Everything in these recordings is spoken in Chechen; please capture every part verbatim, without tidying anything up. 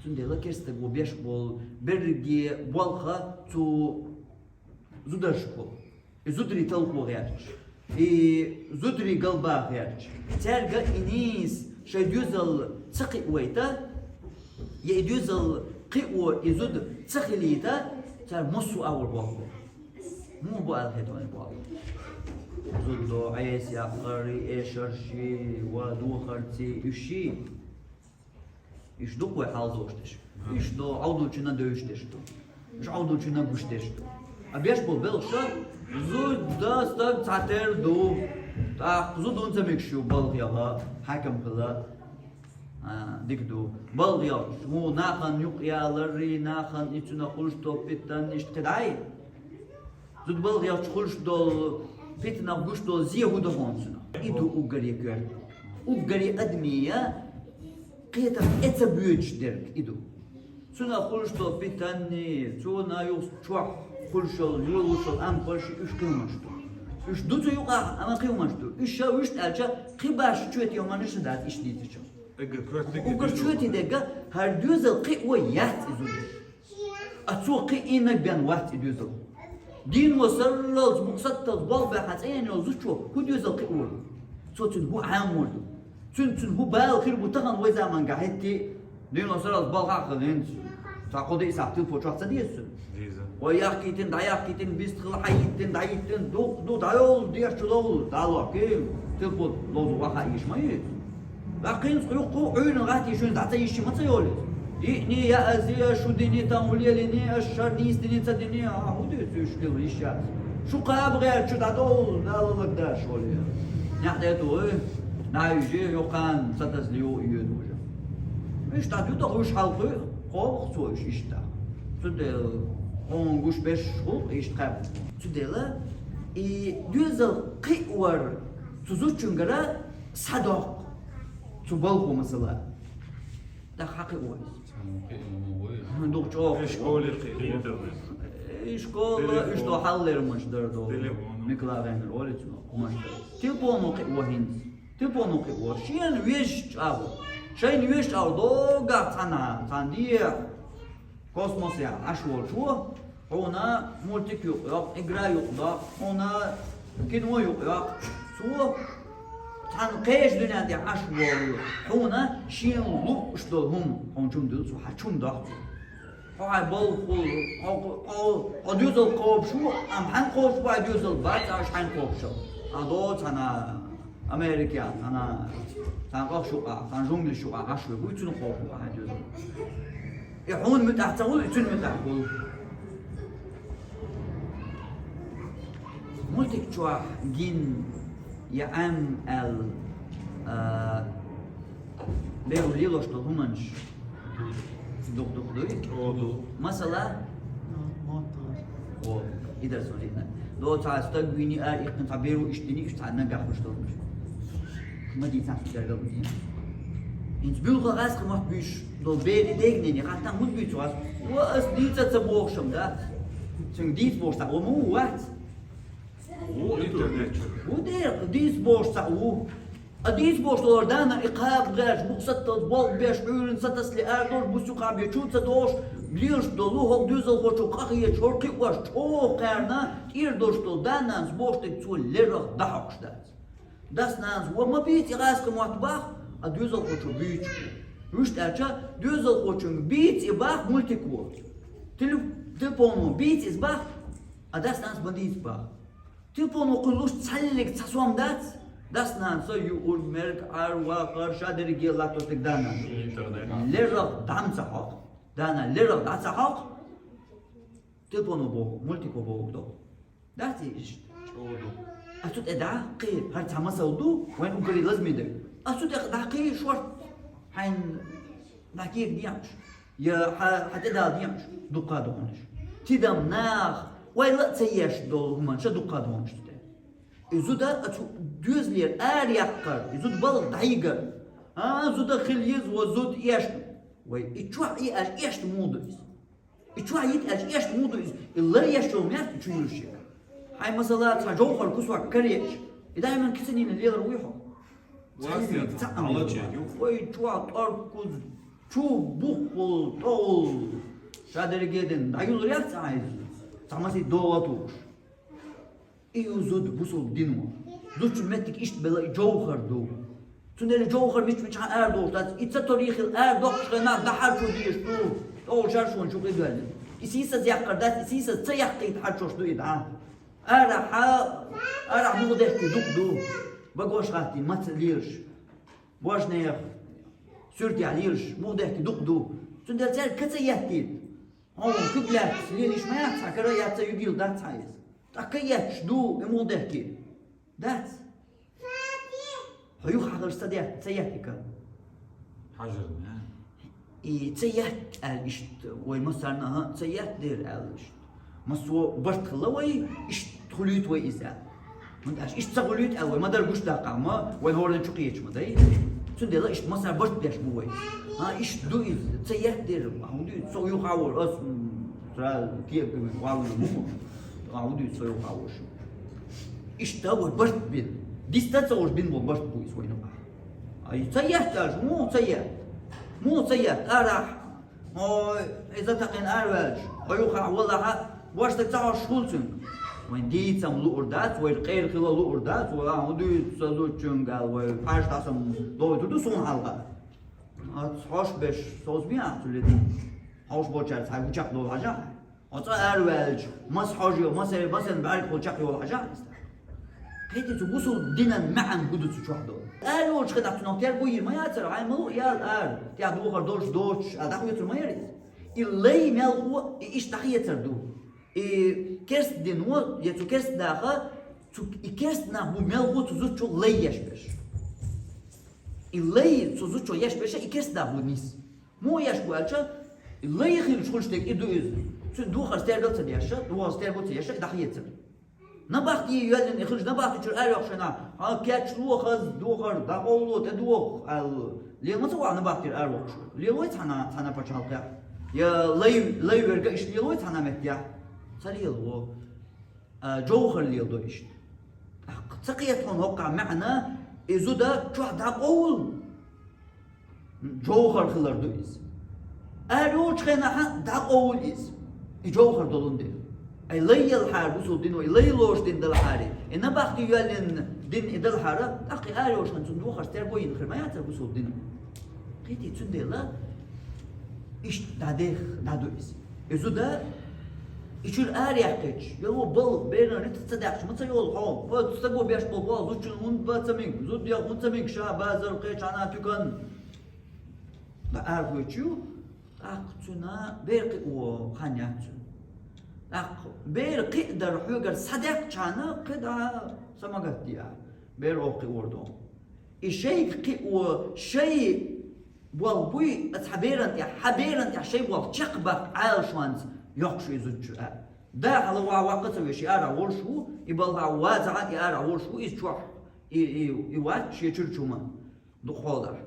Цундела керстаг ву беш болу берриге болх цу зударшкахула. И зударий талхо гӀерташ, и зударий галбаха гӀерташ. Цаьрга и нийса шайн доьзал ца кхиавайта, я и доьзал кхио и зуда ца хилийта, цара массо а агӀор болх бу. Муха бу аьлла хетта вайн болх? Зуда до Ӏеса яккхар, и эшарш, ва духарций, уьш ший. Уьш ду-кх вай хьал долуш дерш. Уьш ду Ӏовдалчунна девзаш дерш ду. Уьш Ӏовдалчунна гуш дерш ду. А беш болу белхаш, зуда стаг цхьатерра ду. ТӀаккха зуда хӀунда ца мегаш ю балха яха, хьаькам хила? А, дика ду. Балха яхча, хӀун нахана юкъаяларий, нахана и цунах хуьлуш долу питанна иштта кхин дӀай? Зуда балха яхча хуьлуш долу питанах гуш долу зе хӀун ду хьуна цунах? И ду уггаре коьрта. Уггаре адамийн кхетам тӀе ца боьдуш дерг и ду. Цунах хуьлуш долу питанний, цунна юха чохь хуьлуш йолу, йолуш йолу ампарш, уьш кхин хӀуманаш ду. Уьш ду цу юкъахь, амма кхин хӀуманаш ду. Уьш ша вуьшта аьлча, кхин баш чоьте хӀуманаш а дац иштта дийцича. Уггар чоьте дерг, хӀара доьзал кхио яц и зуда. А цо кхиийнарг бен вац и доьзал. Дийно сарралц, букъ сатталц болх баьхна цӀена йолу зудчо хӀун доьзал кхиор ду? Цо цуьнан хӀун Ӏамор ду? Цуьнан, цуьнан хӀун бала хир бу тахана вай заманахь хӀетте а? Дийно сарралц балхахь а хилла хӀинца. Цхьа кхо-диъ сахьт телефон чохь ца деза цуьнан? Деза. Вай яхкийтина, дӀаяхкийтина, бистхила хьаиттина, дӀаиттина, дукха ду, дӀайолу, дехча ловла, дӀалохкийла, телефон ловзо ваха йиш ма ю иза. Ваьккхинца юххе а Ӏуьйранна гӀаттий шуьнца дӀа ца йиш ма ца йолу иза. Диъний я ази, шу дини, тан хӀун лелийний, аш шар нийса дини, ца дини, а хӀун дуьйцу уьш хила йиш яц? Шу кхаба гӀертачу дӀадовла, Дала лаг даш волу. Нехь тӀе а тухий, нахь йижи, юххана сатасале ю, йоьду уже. Уьш дӀадуьту, уьш хьалхуьу, кхобу-кх цо уьш иштта. Цундела хьуна гуш берш гӀуллакх иштта кхаьбна. Цундела и доьзал кхиор цу зудчуьнгара схьадоккху цу балхо масала. ТӀаккха хьакхио иза. Цхьаммо кхиъна ма вуй. Дукха чӀогӀа. И школе кхиъна. И школа, телефон. Уьш до хьаллермаш дара до. Телефон. Микла гӀенара олу цунах, хӀуманаш дара. Телефоно кхио хӀинца. Телефоно кхио. Шена везачу агӀор. Шайна везачу агӀор догахь цхьана, цхьана дехьа. Космосехь Ӏаш волчо хьуна мультик юкъайоккху, игра юкъадоккху, хьуна кино юкъайоккху. Цо цхьана кхечу дуьнен тӀехь Ӏаш волу хьуна шена лууш долу хӀума хьуна чу ма дуьллу цо, хьан чу ма дохку цо. Хьо хьайн балхахула, хьо, хьо, хьо доьзал кхобуш ву, амма хьайн кхобуш бу хьайн доьзал бац, аша хьайн кхобуш. Хьан доцу хьан Америкехь, цхьана, цхьана къахча юкъахь, цхьана жунгли юкъахь Ӏаш ву, хӀуй цунна кхобуш бу хьайн доьзал. И хьуна муьтӀахь ца хуьлу, и цунна муьтӀахь хуьлу. Мультик чохь гин я Ӏам аьлла, а, беро лелош долу хӀуманаш. Дукха-дукха дуй? О, ду. Масала? О, и дара сон лиъна. До цхьа стаг вийни а, иккхина цхьа беро иштта дини, иштта цхьа нагахь хуьлуш долу. Ма дийцахь, цу дергал ма дийна. ХӀинца буьлха гӀазкхи мотт буьйцуш долу берийн дегнене хаттам хӀунда буьйцу хьо? Ва ас дийца ца бохуш-м дац. Цуьнга дийца бохуш цхьаъ ву ма ву вац. Ву интернет чуьра. Ву дера, дийца бохуш цхьаъ ву. А дийца бохуш долу дана и кхаба гӀерташ, букъ сатталц болх беш, Ӏуьйранна сатасале арадолуш, бусу юкъахь бен чу ца дохуш, лелаш долу хӀокху доьзалхочо къахеташ, хӀора кхиош чӀогӀа кхаьрна, тӀера долуш долу да-нанас бохуш дерг цо леррах дӀахьокхуш дац. Дас-нанас ва ма бийца и гӀазкхи мотт боху, а доьзалхочо буьйцуш бу. Вуьшта аьлча, доьзалхочуьнга бийца и боху мультико. Теле-, телефоно бийца иза боху, а дас-нанас ма дийца боху. Телефоно кхуьллуш цхьаллиг цхьа сом дац, дас-нанаса юург, мерг, Ӏар, вахар, ша дерриге латто стаг да-нана. Интернет. Леррах дӀа ма ца хьокху. Да-нана леррах дӀа ца хьокху. Телефоно боху, мультико боху до. Дац иза? ЧӀогӀа ду. Ацу тӀе дӀа кхин, хӀара цхьа масал ду, вайн уггаре лазаме дерг. Ацу тӀе дӀа кхин шорта хьайн дӀа кега деӀанаш, я хьа, хьан тӀе дала деӀанаш, дуккха а доханаш. Тидам наха ойла а ца еш долу хӀуманаш а дуккха а доханаш цу тӀе. И зуда ацу доьзалера араяккхар, и зуда балха дӀайигар. А, зуда хила еза, ва зуда эшна. Вай, и чохь и аьлча эшна муха ду иза? И чохь йита аьлча, эшна муха ду иза? И лар еш йолу мерт чу юьллуш яра. Хьайн масала цхьа жовхар кусок караеш. И даиман кицанийна лелар вуй хьо? Цхьа а ца амлача ю. Вай чохь тӀорг куз, Чу буххул, тӀогӀул, ша дерриге дин дӀаюллур яц Ӏа иза, цхьа масийтта догӀа тухуш. И ю зуда бусулба дино. Зудчун меттиг иштта бела и жовхар ду. Цундела жовхар мича-мичахьа арадохуш дац. И ца торийхила арадоккхучу хенахь дахьар чу дезаш ду. ТӀогӀул шаршонаш юкъе доьллина. И сийсаз яккхар дац, и сийсаз ца яккхийта хьарчош ду и дӀа. Арахьа, арахь муха дехке дукха ду. Багош гӀаттий, маца лелаш. Божнех, суьртехь лелаш, муха дехке дукха ду. Цундела цаьрга ка ца еттийта. Хьо куьг лаьтташ лелийш ма яц хьан кара, яц ца югийла дац хьан иза. ТӀаккха ка етташ ду, и муха дехке? Дац. Хьо юха хьахарш ца дет-, ца етта и ка. Хьажарна. И ца етта аьлла иштта, вай массарна, аха, ца етта дера аьлла иштта. Массо барт хилла вай, иштта хуьлуьйту вай иза. ХӀунда аьлча иштта ца хуьлуьйту аьлла вай ма-дарра гуш даккха ма, вайн хӀоранна чу кхеча ма дай. Цундела иштта массара барт беш бу вай. А, иштта ду иза, ца етта дера, а, хӀунда ду иза, со юха а вор, ас, м, сразу кепка валла ма, а, хӀунда ду иза, со юха а вор шу. Иштта вай барт бина. Диста ца вуш бина вай барт бу иза вайна. Ай, ца етта аьлча, муха ца етта? Муха ца етта? Арахь. Ой, иза такхийна араваьлча, хьо юха а валахьа, ваш стаг ца хьош хуьлу цуьнга. Вайн дийцам луур дац, вай къера хила луур дац, вай, а, хӀун дуьйцу сан зудчуьнга аьлла, вай пхьаьрша дӀа сан дойтур ду суна хьалха. Ас хьош беш, соцу бен ахь цу летий? Хьош болчаьрца хьайн хӀун чекхдолу хьажахь? Хьо цкъа араваьлча, маса хьожа йо, маса, масен бӀаьргахула чекхйолу хьажахь иза? Кхетий, цу бусул динан маьӀна хӀун ду цу чохь долу? Ара йолчу хенахь цунах терго йийр ма яцара, хьайн ма луъу яла ара, тӀехь духар долуш доцуш, а дӀахоьцур ма яра иза. И лай мелхо, и иштта дӀахецар ду. И керста дино, я цу керста наха, цу, и керста нах бу мелхо цу зудчо лай еш берш. И лай цу зудчо еш берш, и керста нах бу нис. Муха еш бу аьлча, и лай хилча хуьлуш дерг и ду иза. Цуьнан духар стергал ца деш, духар стергал ца еш, и дӀахецар. Набахти йоьллина и хилча, набахти чуьра ара йоккхуш хенахь, хьан кечло хаза духар, дӀакъовло, тӀедуху, аьлла. Лела ма ца вахьа набахтира ара воккхуш. Лелой цхьана, цхьана пачхьалкхехь? Я лай, лай верга иштта лелой цхьана меттехь? Ца лело. А, жовхар леладо иштта. ТӀаккха ца кхета хьуна хӀокхахь маьӀна, и зуда чохь дӀакъовла. Жовхар хилар ду иза. Ара йолчу хенахьа дӀакъовла иза. И жовхар долун дела. Ай лай елхьара бусул дино, и лай лош дин далхьара, и набахти йоьллина дин и далхьара, тӀаккха и ара йолчу хенахь цунна духарш терго йина хир ма яцара бусул дино. Кхетий, цундела иштта дӀадех, дӀаду иза. И зуда, и чуьра ара яьккхича, йо, бал, беран риц ца даьккхича, ма ца йолу хьо, оцу стаго беш болу боху, зудчун хӀунда бан ца мега, зуда ян хӀунда ца мега, ша базар кхечхьана туькан. Ткъа ара хоьттуш ю, тӀаккха цуьнан бер кхио хан яц цуьнан. ТӀаккха бер кхиадар хьоьгара схьадаьккхичхьана, кхидӀа са ма гатде ахь, бер оха кхиор ду. И шайга кхио, шай болх буй, аса хьан беран тӀехь, хьан беран тӀехь шай болх чекхбаккха Ӏалашонца йоккхуш и зудчуьра. Да хьала ваха ваккха ца веш, и арахь волуш ву, и балха вацахьа, и арахь волуш ву, иза чохь, и, и, и вац шен чуьра чу ма, дукха хьолахь.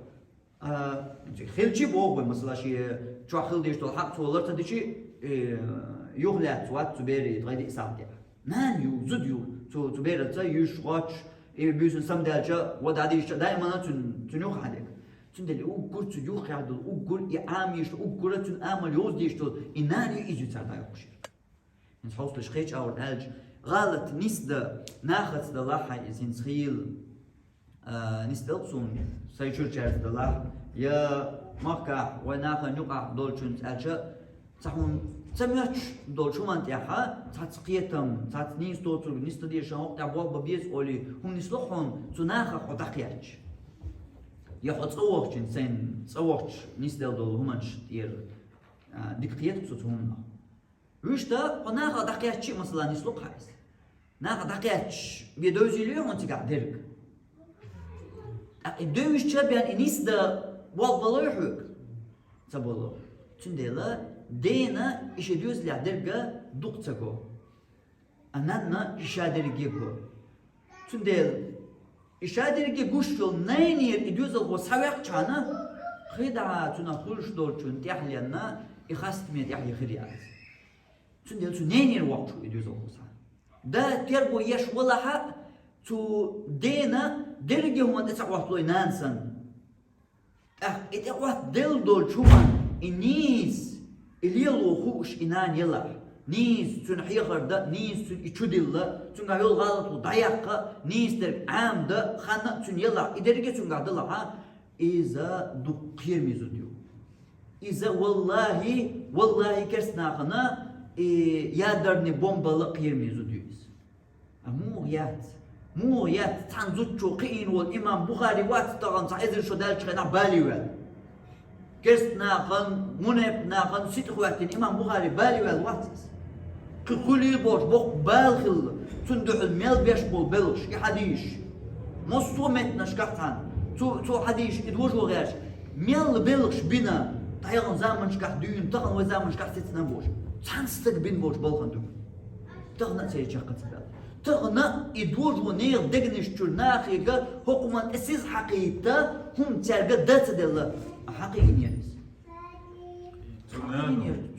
А, хилчи боху вай, масала, шен чохь хила дезаш долу хьакъ цо лар ца дичи, э, юхалаьцна вац цу бере ткъе диъ сахьтехь. Нана ю, зуда ю, цу, цу бераца юьш, гӀоч, и буьйсанна самадаьлча, ва дӀадийшча, даимана цуьнан, цуьнан юхахьа дерг. Цундела уггар цу юххехь долу, уггар и Ӏамийша, уггара цуьнан амал йовза дийш долу, и нана ю, иза ю цара дӀайоккхуш. ХӀинца хьовсалаш кхечу агӀор аьлча, гӀалат нисда, нахаца далахь хьайн иза хӀинца хийла. А, нисдалла суна, сайн чуьрачаьрца далахь, я махкахь, вай нахана юкъахь долчуьнца аьлча, цхьа хӀума ца моьттуш долчу хӀуманна тӀехьа, цхьацца кхетам, цхьацца нийса тоцург, нисда дезаш, хӀокху тӀехь болх бан беза олий, хӀума нисло хьуна, цу нахах хьо дӀакхетча. Я хьо цӀа вахчун, сайн цӀа вахча нисделла долу хӀуманаш тӀера, а, дика кхета-кх со цу хӀуманах. Вуьшта, хьо нахах дӀакхетча а, масала, нисло-кх хьан иза. Нахах дӀакхетча, бен девзийла хьуна цигахь дерг. ТӀаккха и девзича бен и нисдан болх балой хьоьга? Ца бало. Цундела дена и шен доьзалехь дерг дукха ца го. А нанна и ша дерриге го. Цундела и ша дерриге гуш йолу ненера и доьзалхо схьаваьккхичхьана, кхидӀа цунах хуьлуш долчун тӀаьхьенна и хастаме тӀаьхье хир яц. Цундела цу ненера воккхуш ву и доьзалхо схьа. Да терго еш валахьа, цу дена дерриге хӀуманна тӀе ца Ӏотталой нана санна. ТӀаккха и тӀехӀотта делла долчу хӀуманна, и нийса, и лело хууш и нана елахь, нийса цуьнан хьехар дан, нийса цуьнан и чудилла, цуьнгахь йолу гӀалаталла дӀаяккха, нийса дерг Ӏамадан хан а цуьнан елахь, и дерриге цуьнгахь далахь, иза дукха кхераме зуда ю. Иза, валлахӀи, валлахӀи, керстанахана и ядерный бомбалла кхераме зуда ю иза. А муха яц? Муха яц? Цхьана зудчо кхиийна волу имам Бухари вац тахана, цхьа эзар шо даьллачу хенахь бале ваьлла. Керстанахана, мунепа нахана сита хӀоьттина имам Бухари бале ваьлла вац иза. Кхин хуьлий бохуш боккха бала хилла, цунна дуьхьал мел беш болу белхаш, и хьадисаш. Массо а меттанашкахь цхьаьна цу, цу хьадисаш и дожо гӀерташ, мел белхаш бина, дӀаяханчу заманашкахь дуьйна, тахана вай заманашкахь сецна болуш, цхьана стага бина болчу балхана дуьхьал. Тахана а церан чекх ца баьлла. Тахана и дожо нехан дегнаш чуьра нахега хӀокху хӀуманна тӀе сиз хьакхийтта, хӀума цаьрга дан ца делла, а хьан кхиийнера иза?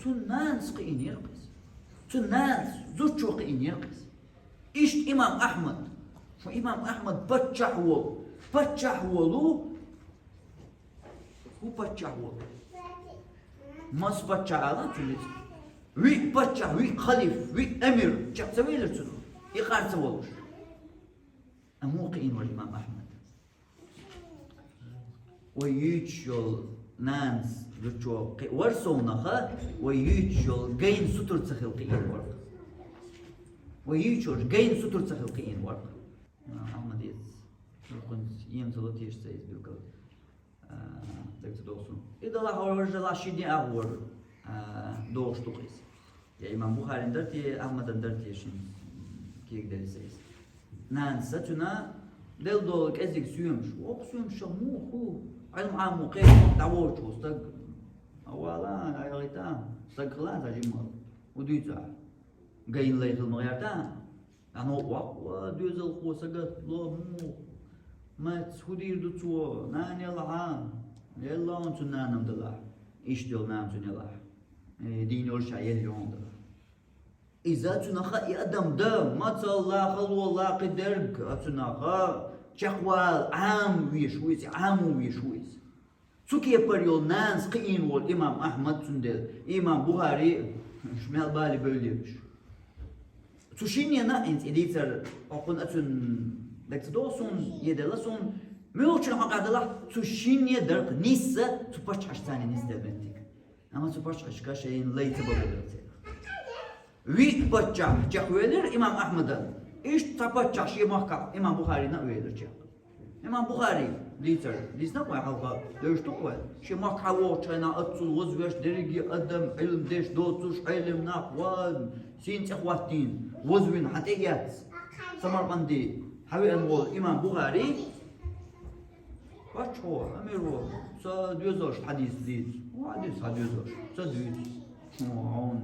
Цунна нанас кхиийнера иза. Цунна нанас, зудчо кхиийнера иза. Иштта имам Ахьмад. Хьо имам Ахьмад паччахь волу. Паччахь волу. ХӀун паччахь волу? Мас паччахь ала цуьнца? Виъ паччахь, виъ халиф, виъ эмир чекх ца велира цунах? И къар ца волуш. Амма кхиийна вара имам Ахьмад. Вай юьйцуш йолу нанас зудчо кхи-, вара совнаха, вай юьйцуш йолу гайна сутур ца хила кхиийна вара. Вай юьйцуш йолу гайна сутур ца хила кхиийна вара. Ахьмадец, хӀунца ийман ца ло теша ца иза билггал. А, дагца доху суна. И далахь вара важа лахь ши ден агӀор, а, дохуш ду-кх иза. Я имам Бухарин дара те, Ахьмадан дара те шин кегадели ца иза. Нанас цуьнан делла долу кӀезиг соьмаш. Вокху соьмаш ша муха хӀу? Ӏилма Ӏамо кхечу дӀаволучу стаг. Авала, айгӀита, стаг хила ца жимма. ХӀун дуьйцу ахь? Гайна лай хила ма гӀерта? Нохь ваккха, доьзалхо сагатдало, муха? Мац, хӀун дийр ду цо? Нана елахьа? Елла хьуна цуьнан нана-м далахь. Иштта йолу нана цуьнан елахь. Э, дийна йолуш ша елла йолу далахь. Иза цунаха и адам дан, мацалла, халола, кхидерг а цунаха чекхвала Ӏама веш ву иза, Ӏамо веш ву иза. Цу кепара йолу нанас кхиийна волу имам Ахьмад, цундела имам Бухари, шу мел бале бевллера уьш. Цу шиннена а хӀинца и дийцар, хӀокхунна а цуьнан дагца догӀу суна, еделла суна, муьлхачун хьокъехь далахь, цу шинне дара-кх нисса, цу паччахьашца нисделла меттиг. Амма цу паччахьашка шайна лай ца богӀура церан. Виъ паччахь чекхвелира имам Ахьмадан. Иштта цхьа паччахь шен махкахь имам Бухарина а велира чекх. Имам Бухари дийцар, дийцина вай хьалха, девзаш ду-кх вай. Шен махкахь вогӀучу хенахь оццул вазвеш дерриге адам, Ӏилма деш доцуш, Ӏелам нах, ва, сийна цӀе хӀоттийна, вазвина, хьан тӀе а эцна, Самаркъанде хьан веана волу имам Бухари. Паччахьо, амир волу, сан доьзалшна хьадис дийца. Хьадис хьан доьзалшна, ца дуьйцу. Хьуна.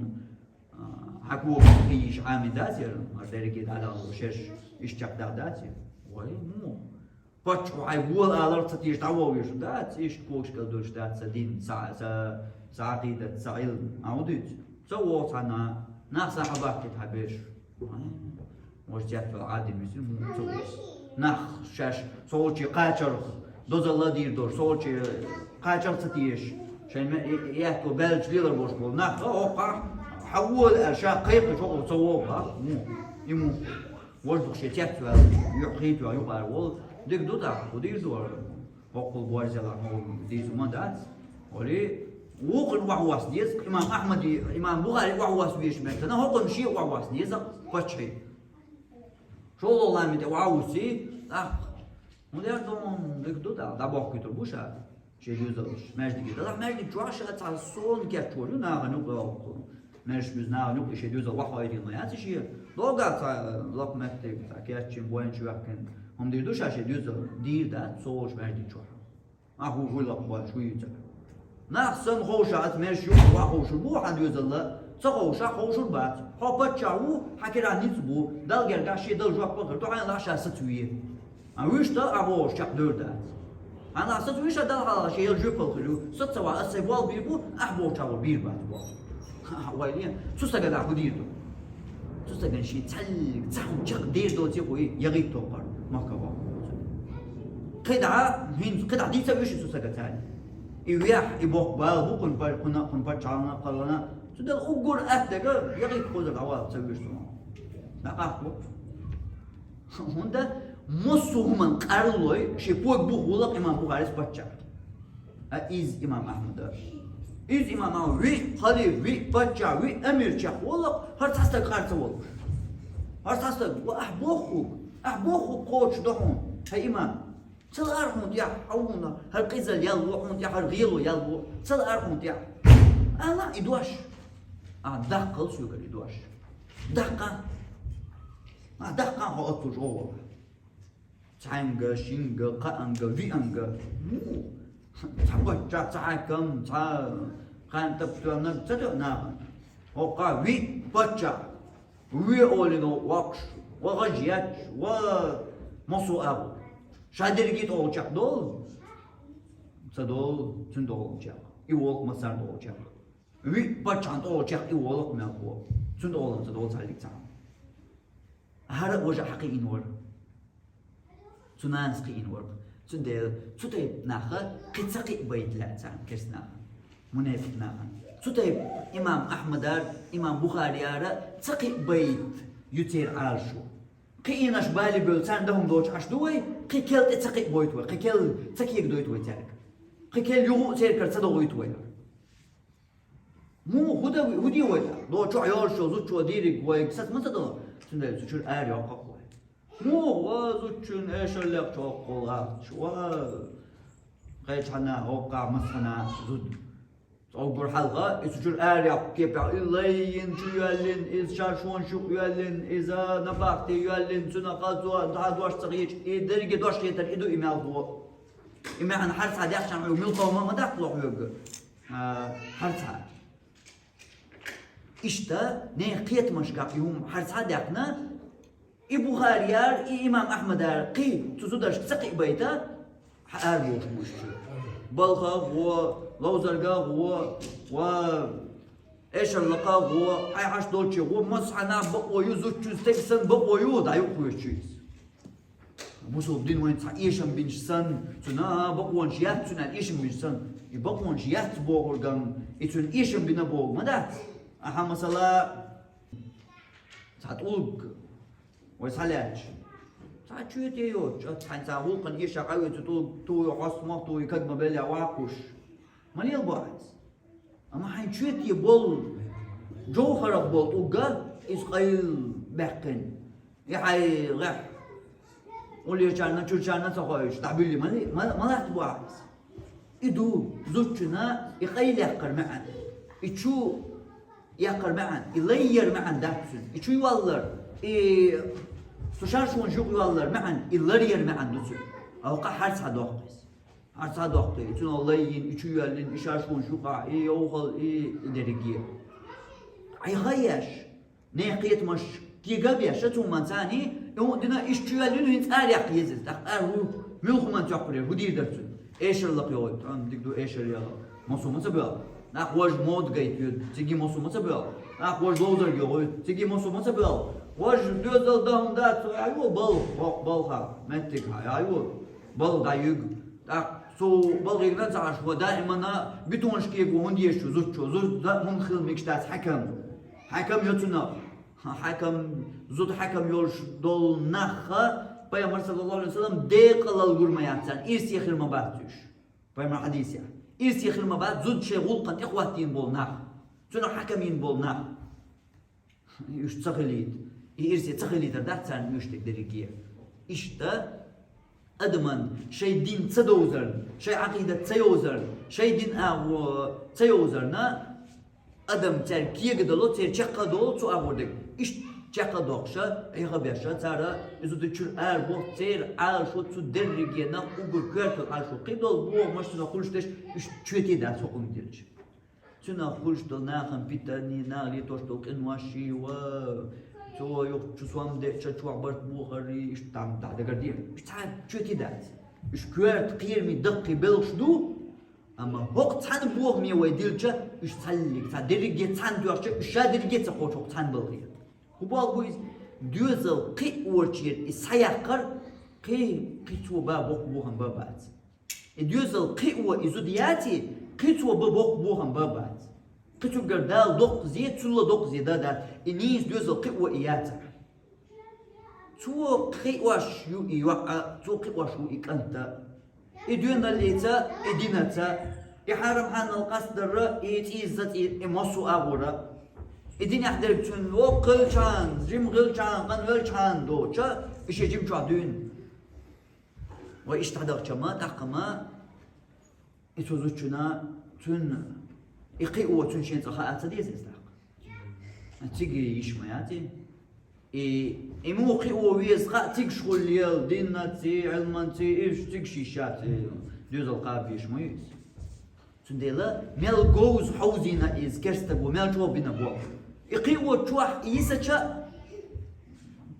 А, хьан когаш кхиййиш Ӏамийна дац яра, мара дерриге дӀадахьало шерш, иштта чекхдахьа дац яра? Вай, муха? Паччахьо хьайн вола аларх ца теша дӀавогӀуш дац, иштта когаш кӀел долуш дац сан дин, сан, сан, сан Ӏакъидат, сан Ӏилма. А хӀун дуьйцу? Ца вогӀу цхьана, нах сан хьан баккхийта хьан берш? Вай, вайша цецвала Ӏадин висина, муха ца вогӀу? Нах шаьш, со волчу кхачарх, дозалла дийр долуш, со волчу кхачарх ца тешаш, шайн ме-, и-, и аьтто баьлча лелар болуш болу нах, хӀокхахь, хьан вола аьлла, ша кхайкхича хӀокхо ца вогӀу, а? Муха? И муха? Важа дукха шен цец ваьлла, юьхь хийта ваьлла юкъара волу, дика ду тӀаккха, хӀун дийр ду вара? ХӀокхул борзелахь, хӀокхул дийца хӀума дац. Вали, вукхун охьавосса деза, имам Ахьмади, имам Бухари охьавосса везачу меттана, хӀокхун шен охьавосса деза, паччахье. ШолгӀа ламан тӀе охьавуссий, тӀаккха. ХӀунда аьлча дика ду тӀаккха, дӀабохкуьйтур бу ша, шен доьзалш. Маьждиге далахь, маьждиг чохь ша цхьа сона кечвор ю, нахана юкъа йоккху. Маьрша буьзна нахана юкъа и шен доьзал охьахьойрийла ма яц и шен. Догахь цхьа лакха меттиг, цхьа кечйина, бойнаш ваьккхина. ХӀума дийр ду ша шен доьзал? Дийр дац, со волчу маьждиг чохь. Ахь хӀу, хӀу лакха бойнаш, хӀу юьйцу ахь? Нах санна ховшахь, аса маьрша юкъа охьаховшур бу хьан доьзалла? Ца ховшахь, ховшур бац. Хьо паччахь ву, хьан кира ницкъ бу. Далла гергахь шен дала жоп ма хир ду, хьайна лахь ша саца ве. А вуьшта а бохуш чекхдевр дац. Хьайна лахь саца вуьшта Далла хьалха шен яла жоьпалла хир ю. Саца ца вахь, аса сайн болх бийр бу, ахь бохучохь бийр бац болх. Ха, вай ле, цу стагана хӀун дийр ду? Цу стагана шен цхьаьллиг цхьа хӀума чекхдер доций хӀу и, ягӀийта тоххар, махка боху. КхидӀа, хӀинца, кхидӀа дийца вуьшта цу стага царна? И вехь, и боккха бала бу кхунна пар-, кхунна, кхунна паччахьалкхана кхаллана. Цудухьа уггар атта дега, якъиккхозар дӀавала ца вуьйш цунах. ДӀакъахьа бу. ХӀунда массо а хӀуманна къарлой, шен кога бух волакх имам Бухарис паччахь. А из имам Ахьмада. Из имам Ахьмад виъ халиф, виъ паччахь, виъ амир чекхволакх, хӀара цхьа стаг къар ца волуш. ХӀара цхьа стаг, ва ахь боху, ахь боху кхочуш ду хьуна, хьай имам. Ца лаьара хьуна тӀехь, хьуна, хӀара къизалла ял ло хьуна тӀехь, хӀара гӀело ял ло. Ца лаьара хьуна тӀехь. Ала и дош. А, даккхал соьгара и дош. Даккха. А, даккха хьо оццул чӀогӀа. Цхьаьнга, шинга, кхаанга, вианга. Ну, цхьа паччахь, цхьа хьаькам, цхьа кхаьнтап тоьннарг ца тоьа нахана. ХӀокху виъ паччахь, виъ олино воккхуш, ва гӀаж етташ, ва массо а агӀо. Ша дерриге тӀе чекхдолу? Ца долу, цуьнан долу чекх. И волу массарна долу чекх. Виъ паччахьна тӀе чекх и волу мелхо. Цуьнан долу ца долу цхьаьллиг цхьаьна. ХӀара а важа хьакхиъна вара. Цу нанас кхиъна вара. Цундела цу тайпа наха кхин ца кхиъ байта лаьа царна керста нахана, мунепикъ нахана. Цу тайпа имам Ахьмадара, имам Бухарияра ца кхиъ байта ю церан Ӏалашо. Кхиънаш бали бевлла царна дан хӀума доцуш Ӏаш ду вай, кхин кел тӀе ца кхиъ бойту вай, кхин кел ца кегадойту вай цаьрга. Кхин кел юха а церкара ца догӀуьйту вай. Муха хӀу дан, хӀу де вай тӀаккха? До чохь йолуш йолу зудчо дийриг вайга саца ма ца до? Цундела цу чуьра ара йоккху вай. Муха ва зудчун эшар лекхачу хӀокхул ахча? Ва кхечхьана, хӀокхахь массана зуда. Цо уггар хьалха, и цу чуьра ара йоккху кепехь, и лаййина чу йоьллина, иза шаршонаш юкъа йоьллина, иза набахти йоьллина, цуьнан хазо, дӀа дош ца хеташ, и дерриге дош хетар, и ду и мелхо. И маьӀна хьарцхьа даьккхича хьоьга муьлхха хӀума ма даккхало хьоьга. А, хьарцхьа. Иштта, нехан кхетамашкахь и хӀума хьарцхьа а даьккхина, и Бухарияра, и имам Ахьмадара кхин цу зудашка ца кхиъ байта, хьан ара бохуш бу уьш чуьра. Балха а гӀо, ловзарга а гӀо, ва эшар лакха а гӀо, хьайн хьаш долче гӀо, массанхьа бакъо ю, зудчун стеган санна бакъо ю, дӀаюкъахуьйсучу иза. Бусулба дин вайна цхьа эшам бинчу санна, цуьнан, а, бакъонаш яц цуьнан аьлла эшам бинчу санна, и бакъонаш яц бохургам, и цуьнан эшам бина бохург ма дац. Ахьа, масала, цхьа тӀулг вай схьалаьтташ. Цхьа чоьте йоцуш, цхьаьна цхьа гӀуллакхана эшар къаве цу тӀулг, ту ю хьост ма, ту ю кагма беллехь ваккхуш. Ма лела бу хьайца. Амма хьайн чоьте болу, жовхарах болу тӀулга иза къайла баьккхина. И хьайн гӀехь уллечарна, чуьрачарна ца хойуш, дӀабуьллий ма ли-, ма, ма латта бу ахьа иза. И ду зудчунна и къайла яккхар маьӀна. И чу яккхар маьӀна, и лай яр маьӀна дац цуьнан. И чу йоаллар, и цу шаршонаш юкъа йоаллар маьӀна, и лар яр маьӀна ду цуьнан. Алкъа хьарцхьа доккху иза. Хьарцхьа доккху и, цуьнан лай йина, и чу йоьллина, и шаршонаш юкъахь, и йовхал, и, и дерриге. Хьайн ха еш, нехан кхетамаш кега а беш, цу хӀуманца царний, и хӀун дина, иштта чу йоьллина, хӀинца ара яккха еза иза. ТӀаккха ара хӀу, муьлха хӀуманца йоккхур яра, хӀу дийр дара цуьнан? Эшар лакха йогӀуьйту, ам дика ду эшар яла. Массо ма ца боьлху. Нах важа мода гайта йоьду, цига массо ма ца боьлху. Нах важа ловзарга йогӀуьйту, цига массо ма ца боьлху. Важа доьзал дан хӀума дац, ай ву балха, хӀокху балха, меттиг хьа, ай ву балха дӀаюьгу. ТӀаккха цу балхийгна ца Ӏаш, хӀо даимана бетонаш кегу хӀунда еза шу зудчо? Зуда хӀунда хила мегаш дац хьаькам? Хьаькам йо цунах. Хьаькам, зуда хьаькам йолуш долу нахха Пайхамар, саллаллаху алейхи ва саллям, декъалал гур ма яц царна, ирсе хир ма бац уьш. Пайхамар хьадисехь. Ирсе хир ма бац зуда шайн гӀуллакхана тӀехӀоттийна болу нах. Цунах хьаькам йина болу нах. Уьш ца хилийта. И ирсе ца хилийтар дац царна уьш дерриге. Иштта адаман шайн дин ца довзарна, шайн Ӏакъидат ца йовзарна, шайн дин агӀо ца йовзарна, адам цаьрга кега дало, церан чекх а долу цу агӀор дерг. Иштта чекх а доккхуша, Ӏеха а беша, цара иза ду чуьра ара боху, церан Ӏалашо цу дерриге нах уггар коьртал Ӏалашо. Кхидолу боху машинах хуьлуш деш, уьш чоьте дац хӀокхунна дилча. Цуьнах хуьлуш долу нахана питани, наха летош долу къиноши ва цо юха чу сом деъча чохь барт бохарри, иштта там дагардийр. Уьш цхьа чоьте дац. Уьш коьрта кхераме даккхий белхаш ду, амма хӀокху цхьана бохаме вай дилча, уьш цхьаллиг, цхьа дерриге цхьана тоьхча, уьш ша дерриге ца кхочу хӀокху цхьана балхе. ХӀун боху иза? Доьзал кхин а орчера и схьаяккхар, кхин, кхин цо ба боккха бохам ба бац. И доьзал кхио и зуда яций, кхин цо бан боккха бохам бан бац. Кхин цуьнгара Дала доккха зе, цул а доккха зе дан дац, и нийса доьзал кхио и яцахь. Цо кхиош ю и йоӀ а, цо кхиош ву и кӀант а. И доьналлица, и динаца, и хьарам-хьанал къастдар а, и цӀийз-зацӀий, и массо а агӀор а. И динехь дерг цуьнан воккха хилчхьана, жима хилчхьана, къанвелчхьана доцуш, и шен жима чохь дуьйна. Вай иштта дӀадахча-м, тӀаккха-м, и цу зудчунна, цуьнан, и кхио цуьнан шен цкъа хаа ца деза иза тӀаккха? Цига йиш ма яц и. И, и муха кхио веза хаьа, цигахула лела, динаций, Ӏилманций, уьш цигахь йиш яц, и доьзал кхаба йиш ма ю иза. Цундела мел говза хьовзийна иза керстаго, мел чӀогӀа бина боху. И кхио чохь йисача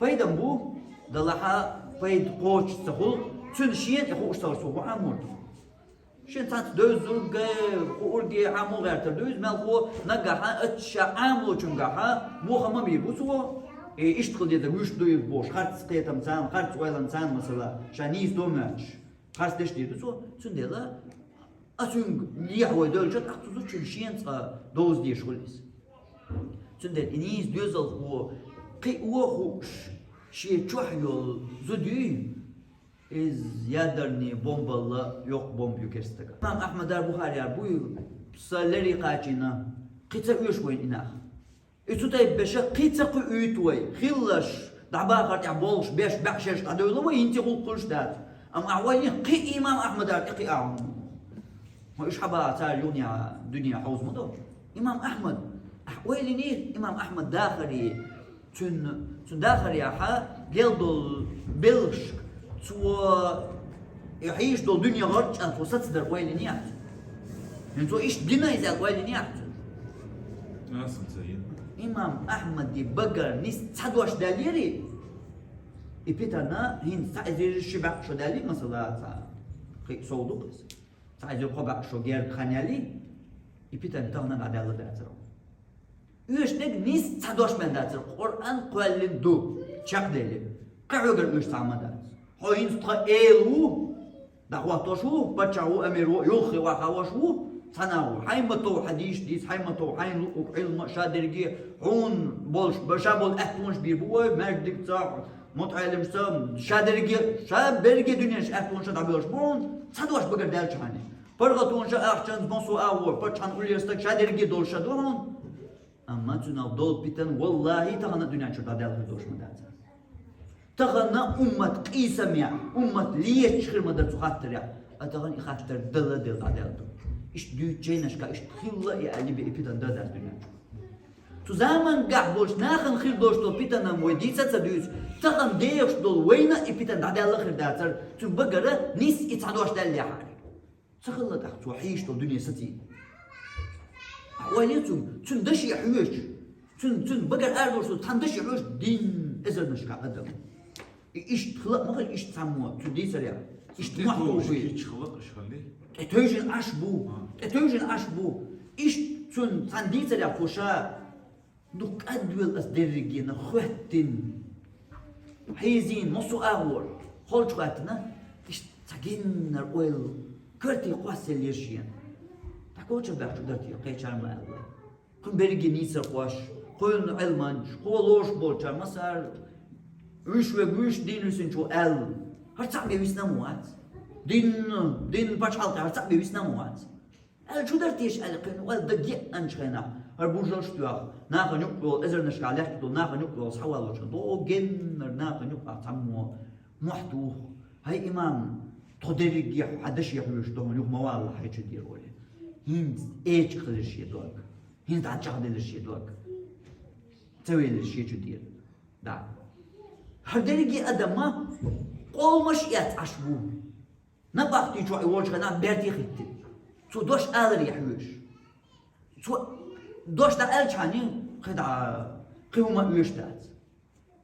пайда-м бу, делахь а пайда кхочуш ца хуьлу, цуьнан шена тӀе хууш ца хуьлу, цо хӀун Ӏамор ду. Шен цхьацца девза зург а, хӀума а, хьан муха гӀертар ду иза, мелхо наггахь а, ша Ӏамочуьнгахь а, муха ма бийр бу цо, и иштта хила деза, вуьш дуй бохуш, харц кхетам царна, харц ойланца царна, масала, ша нийса ду моьттуш, харц деш дийр ду цо, цундела а цуьнга лехьа вай девлча, тӀаккха цу зудчун шена цкъа довза дезаш хуьлу иза. Цундела и нийса доьзалхо кхио хууш, шен чохь йолу зуда юй, иза ядерный бомбалла йоккха бомба ю керстага. Имам Ахьмадар, Бухарияр буй, са леррина кхачийна, кхин ца оьшу вайна и нах. И цу тайпа беша кхин ца кхуьуьйту вай, хилларш, дӀабахар тӀехь болуш беш баьӀ шераш дӀадевлла вай, хӀинца гӀуллакх хуьлуш дац. Амма ахь вайна кхин имам Ахьмадар тӀе кхиа хьуна. Ма уьш хьан баха цара юханехьа дуьне хьовза ма до. Имам Ахьмад, ахь ойла йинехь, имам Ахьмад дахаре, цуьнан, цуьнан дахарехь лела долу белхашка, цо и хьийзаш долу дуьне гӀорчӀа цо сацадар ойла йинехь цуьнан. ХӀинца цо иштта дина иза аьлла ойла йинехь цуьнан. Аса ца йина. Имам Ахьмадан багара нийса цхьа дош даьллера, и питана хӀинца цхьа эзар ши бӀе шо даьллий, масала, цхьа кхин сов ду-кх иза. Цхьа эзар кхо бӀе шо герга хан яьллий, и питана тахана дӀадаьлла дацара. Оьшург нийса цхьа дош бен дацара, Къуръан кхоьллина ду, чекхдели. Кхин хьоьгара оьшуш цхьа а ма дац. Хьо хӀинца тхан эла ву, дӀахӀоттош ву, паччахь ву, амир ву, юххе вахавош ву, цхьана а ву. Хьайн ма-тов хьадийш дийца, хьайн ма-тов хьайна луъург Ӏилма а, ша дерриге хьуна болуш, ша болу аьттонаш бийр бу вай, маьждигца, мутаӀеллимашца, ша дерриге, ша берриге дуьненаш аьттонаш дӀабоьлхуш бу хьуна, цхьа дош багара даьллачхьана. ПаргӀатонаш а, ахчанца, массо а агӀор, паччахьан уллера стаг, ша дерриге долуш ша ду хьуна. Амма цуьнах долу питана, валлахӀи, тахана а дуьнен чуьра дӀадаьлла хир долуш ма дац. Тахана уммат къийсамехь, уммат леташ хир ма дара цу хаттарехь, а тахана и хаттар дала а делла дӀадаьлла ду. Иштта дуьйцучу жайнашка иштта хилла и аьлла бен и питана дан дац дуьнен чу. Цу заманчохь болчу нахана хир долуш долу питана-м вай дийца а ца дуьйцу, тахана дехаш долу вайна а и питана дӀадаьлла хир дацара, цуьнан багара нийса и цхьа дош даьллехьара. Ца хилла тӀаккха цо хьийзаш долу дуьне сацийна. Ахь ойла е цуьнан, цуьнан даше хьоьжуш, цуьнан, цуьнан багара арадолуш долу цхьана даше хьоьжуш дин эзарнашкахь адам. И иштта хила а ма хила, иштта цхьаммо цу дийцарехь, иштта мохь тухуш. Кхечу хала а хилий? ТӀе тевжина Ӏаш бу, тӀе тевжина Ӏаш бу. Иштта цуьнан цхьана дийцарехь цо ша Дукха кӀадвелла аса дерригенах хоьттина, хьийзийна массо а агӀор, холчу хӀоьттина, иштта цхьа геннара ойла коьрте кхоссаелла еза шена. ДӀакхочур баьхча дара те, кхечара ма аьлла. Кхуьнан берриге нийсархоша, кхуьнан Ӏилманчаша, кхо лоруш болчара, массара вуьш верг вуьш дийна висинчо аьлла. ХӀара цхьаъ бен висна ма вац. Дин, дин пачхьалкхе хӀара цхьаъ бен висна ма вац. Аьлла чу дара теша аьлла кхин, ойла дан геанчу хенахь, хӀара бужалш а тоьхна, нахана юкъа йолу, эзарнашкахь лаьтташ долу нахана юкъа йолу схьаваллалча, догӀу геннара нахана юкъахь цхьаммо мохь туху: «ХӀай имам, тхо дерриге хьан даше хьоьжуш ду, хьуна юха ма валла хьайн чу дера олий». ХӀинца эчиг хилира шен дог. ХӀинца дӀа чӀагӀделира шен дог. Ца велира шен чу дера. Да. ХӀара дерриге адам ма къовлуш эцна Ӏаш ву. Набахти чохь и волчу хенахь берте хӀиттина. Цо дош аларе хьоьжуш. Цо дош дӀааьллачхьана, кхин дӀа, кхин хӀума а оьшуш дац.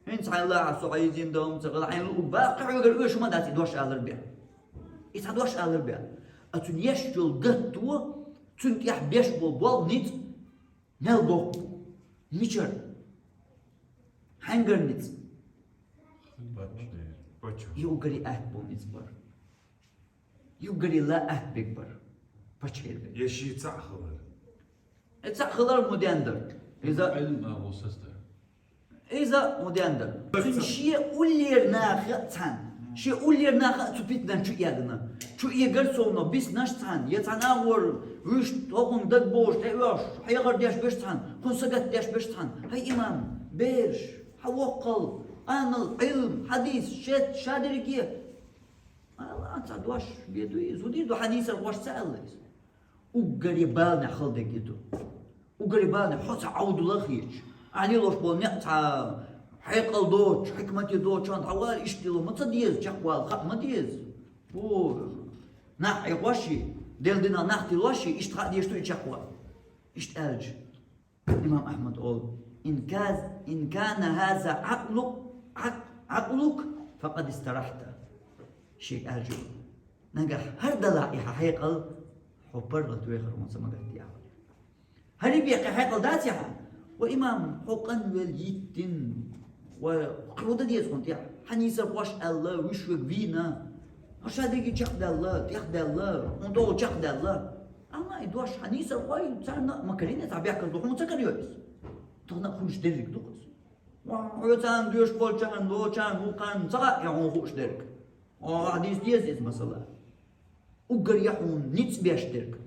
ХӀинца хьайн лахьа со хьийзийна дан хӀума ца хила, хьайн луъург баккха хьоьгара оьшуш ма дац и дош алар бен. И цхьа дош алар бен. А цуьнан еш йолу гатто, цуьнан тӀехь беш болу болх, ницкъ, мел боккха бу. Мичара? Хьаьнгара ницкъ? Паччахь. И уггаре атта болу ницкъ бара. Юггаре ла атта бегабар. Паччахьера бегабар. Я ший цаӀ хилар. Э, цаӀ хилар мо дендара. Иза, Ӏилма а гӀо састар. иза мо дендара. Цун шен уллера наха а цхьана. Шен уллера наха а цу питанан чу эгна. Чу эгар совнагӀа биснаш цхьана. Я цхьана агӀор вуьшта хӀокхунна дагабоалаш, тӀеоьхуш, хьехар деш беш цхьана. Кхунна сагатдеш беш цхьана. ХӀай имам, бераш, хьа воккхал, къанал, Ӏилма, хьадис, шет, ша дерриге. Ала, цхьа дош бе дуй, зуди ду, хьадисар гӀош ца аьлла иза. Уггаре баланехь хала дерг и ду. Уггаре баланехь хьо цхьа Ӏовдала хеташ. Ахьа лелош бола некъ цхьа хьекъал доцуш, хьикмате доцуш, хьан дӀавала, иштта ло ма ца деза, чекхвала хаа ма деза. О, нах Ӏехош и, Делан динах нах тилош и, иштта хаа дезаш ду и чекхвала. Иштта аьлча. Имам Ахьмада олу: «Ин каз-, ин кана хаза Ӏакълук, Ӏакъ-, Ӏакълук, факъад истарахьта». Шега аьлча, нагахь хӀара далахь и хьан хьекъал, хьо паргӀат вехар вон ца магатта яхьа. ХӀара бехке хьекъал дац яхьа? Ва имам, хьо къанвелла йиттина, ва кхо дан деза хьуна тӀехь. Хьан нийсар къош аьлла, вуьш вега вийна. Хьо ша дерриге чекхдаьлла, тӀехдаьлла, хьуна тӀе чекхдаьлла. Амма и дош хьан нийсар къой, царна а ма карийна, цхьа бехказло хьуна ца карайо иза. Тахана а хуьлуш дерриг ду-кх иза. Ва, хьо царна доьшуш болчарна, лочарна, вукхарна ца хаьа хьуна хууш дерг. О, хьадис деза иза масала. Уггар я хьуна ницкъ беш дерг.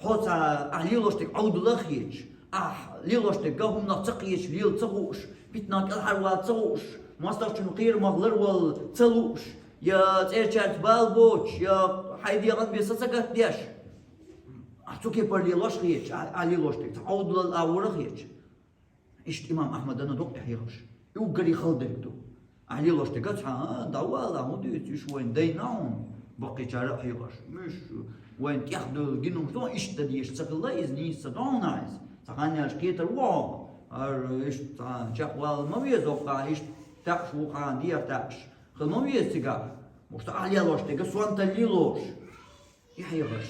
Хьо цхьа ахь лелош дерг Ӏовдала а хеташ, ахь лелош дерг хӀуманах ца кхеташ, лела ца хууш, питанах кӀелхьарвала ца хууш, мостагӀчун кхерамах ларвала ца лууш, я цӀерачаьрца бала боцуш, я хьайн дегӀан бен са ца гатдеш. Ахь цу кепара лелош хеташ, ахь, ахь лелош дерг цхьа Ӏовдалал агӀора хеташ. Иштта имам Ахьмадана дукъ тӀехьийгӀаш. И уггаре хала дерг ду. Ахь лелош дерг цхьа, а, дӀавала, хӀун дуьйцу, уьш вайна дайна хьуна, баккхийчара а хьийгӀаш. Уьш вайна тӀехдевлла гина хӀума ду, иштта дан дезаш ца хилла, иза нийса ца догӀу нах иза. Цхьа хан яьлча кхетар ву хьо, хӀара иштта цхьа чекхвала ма веза, хӀокху иштта таьӀаш ву хьан дехьа таьӀаш. Хила ма веза цигахь. Муьшта ахь лелош дерг сонталла лелош. И хьийгӀаш.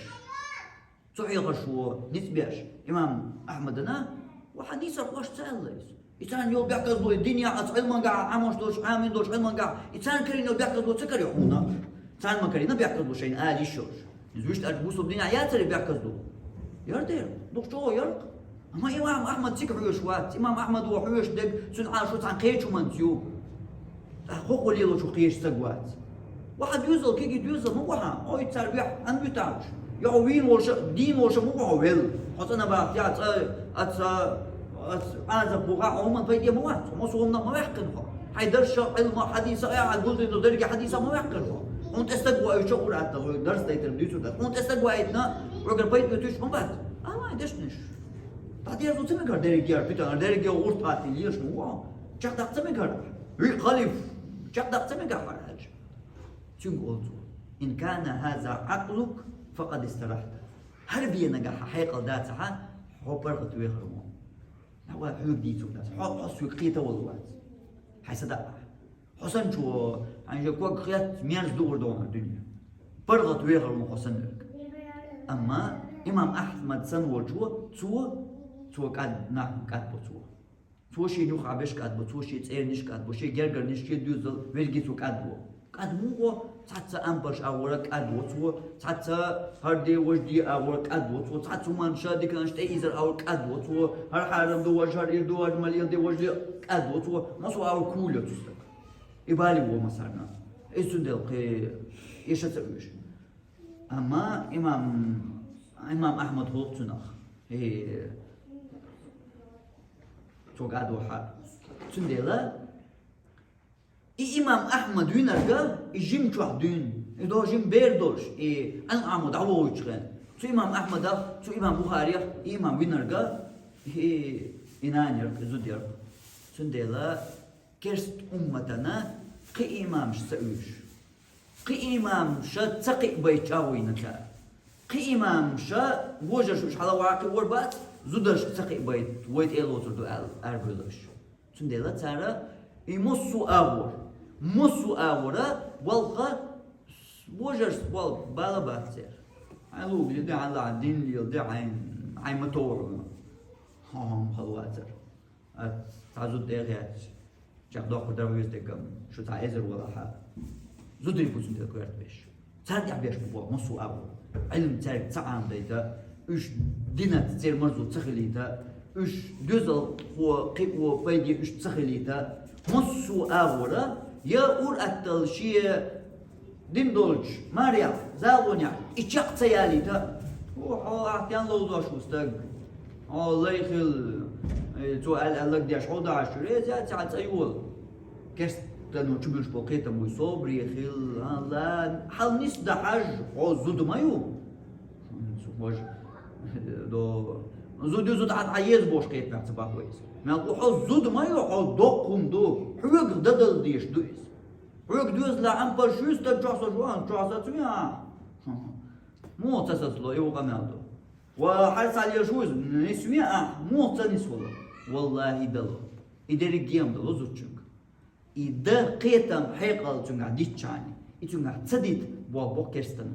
Цу хьехарш ву ницкъ беш, имам Ахьмадана, ва хьан нийсар къош ца аьлла иза. И царна йолу бехказло, и динехь, аса Ӏилмангахь, Ӏамош долуш, Ӏамин долуш Ӏилмангахь, и царна карийна йолу бехказло ца карайо хьуна. Царна ма карийна бехказло шайна ала йиш йолуш. Иза вуьшта аьлча бусалба динехь яцара и бехказло? Яра дера, дукха чӀогӀа яра-кх. Амма имам Ахьмад цига хьоьжуш вац. Имам Ахьмад ву хьоьжуш дерг, цуьнан Ӏалашо цхьана кхечу хӀуманца ю. ТӀаккха хӀокхо лелочух кхечу стаг вац. Ва хьан доьзал, кегий доьзал ма ву хьан, хьо и цара вехь, ан вуьтахьаш. Я хьо вийна волуша, дийна волуша ма ву хьо велла. Хьо цӀа набахтехь, цӀа, аца, аца, Ӏазап бухахь, хьо хӀуманна пайде ма вац, хьо массо хӀуманах ма ваьккхина хьо. Хьайн дарша, Ӏилма, хьадиса, а, хьан гулдина дерриге хьадиса ма ваьккхина хьо. Хьуна тӀе стаг ву, аьлча, Къуръан тӀе вай дарс дайтар дуьйцур дац. Хьуна тӀе стаг ваийтина, вегара пайда туьйсуш ма бац. Амма и дешнаш. ДӀадерзо ца мегара дерриге яр, питанар дерриге гӀурт хаттий лелаш ма ву хьо. Чекхдаккха ца мегара. Виъ халиф. Чекхдаккха ца мегара хьара аьлча. Цуьнга олу цо: «Ин кана хаза Ӏакълук, факъад истарахьта». ХӀара бен нагахь хьан хьекъал дацахьа, хьо паргӀат вехар ву. Хьо хьоьга дийцур дац. Хьо, хьо соьга кхета волу вац. Хьайн са дакъахь. Хьо санна чу, хьайн жа ког хет, мерза дуур догӀу хӀара дуьне. ПаргӀат вехар ву хьо санна верг. Амма имам Ахьмад санна волчо, цо, цо кӀад, нах кӀад бо цо. Цо шен юххехь берш кӀад бо, цо шен цӀерниш кӀад бо, шен гергарниш, шен доьзал, верриге цо кӀад бо. КӀад муха? Цхьацца ампаш агӀора кӀад во цо, цхьацца хӀара де, важа де агӀора кӀад во цо, цхьацца хӀуманаш, диканаш тӀеийзар агӀора кӀад во цо, хӀара хьарам ду, важа хӀара ир ду, важа ма леладе, важа ле кӀад во цо, массо агӀора кхуьйла цу стаг. И балигӀ во массарна. Иза цундела кхин эша ца оьшу. Амма имам, имам Ахьмад гӀуллакх цунах. Э, цо кӀад во хьа. Цундела и имам Ахьмад винарга, и жим чохь дуьйна, и до жим бер долуш, и Ӏилма Ӏамо дӀавогӀуьйтуш хен. Цу имам Ахьмадах, цу имам Бухарех и имам винарга, и, и нана яра-кх, и зуда яра-кх. Цундела керст умматана кхин имамаш ца оьшу. Кхин имамаша ца кхиабайта чӀагӀо йина цара. Кхин имамаша вожарша уьш хьала ваккхий вор бац, зударшка ца кхиабайта вай тӀе а лоцур ду аьлла, арабевлла уьш. Цундела цара и массо а агӀор, массо а агӀора болх, вожаршца болх бала бац церан. Хьайн лугӀа леладе, хьайн лахьа дин леладе, хьайн, хьайн ма товхьа хьуна. Хьо хӀума хала вацара. Ас цхьа зуда тӀе а хецча, чекхдоккхур дара веза дегам, шу цхьа эзар валахьа. Зударий бу цундела коьрта беш. Царна тӀехь беш бу боху массо а агӀо. Ӏилма цаьрга ца Ӏамадайта, уьш динаца церан марзо ца хилийта, уьш доьзалхо кхио пайде уьш ца хилийта, массо а агӀора, я ур атталла шен дин долчу марехь, загӀонехь и чекх ца ялийта, хьо ахь тен ловзош ву стаг, хьо лай хила, э, цо аьлла, аьлларг деш хьо дахьаш чуьра, э, ца цӀа йолу. Керстано чу буьлуш болу кхетам буй, собаре хила, а, ла, хьал нис дан хьажа, хьо зуда ма ю? Важа, до, зуда ю, зуда хьан хьан еза бохуш кхетамех ца бахьа вай иза. Мел хьо зуда ма ю, хьо доккха хӀума ду, хьоьгах дан дала дезаш ду иза. Хьоьга доьзалехь ампар шуьйста чохь со шу, а, чохь сацве, а? Муха ца сацало, и ву къамел ду. Ва хьара схьалелаш ву иза, нисве, а? Муха ца нисвало? Валлахи, дало. И дерриг гем дало зудчуьнга. И дан кхетам хьекъал цуьнгахь дитчхьана, и цуьнгахь ца дита, боху боху керстано.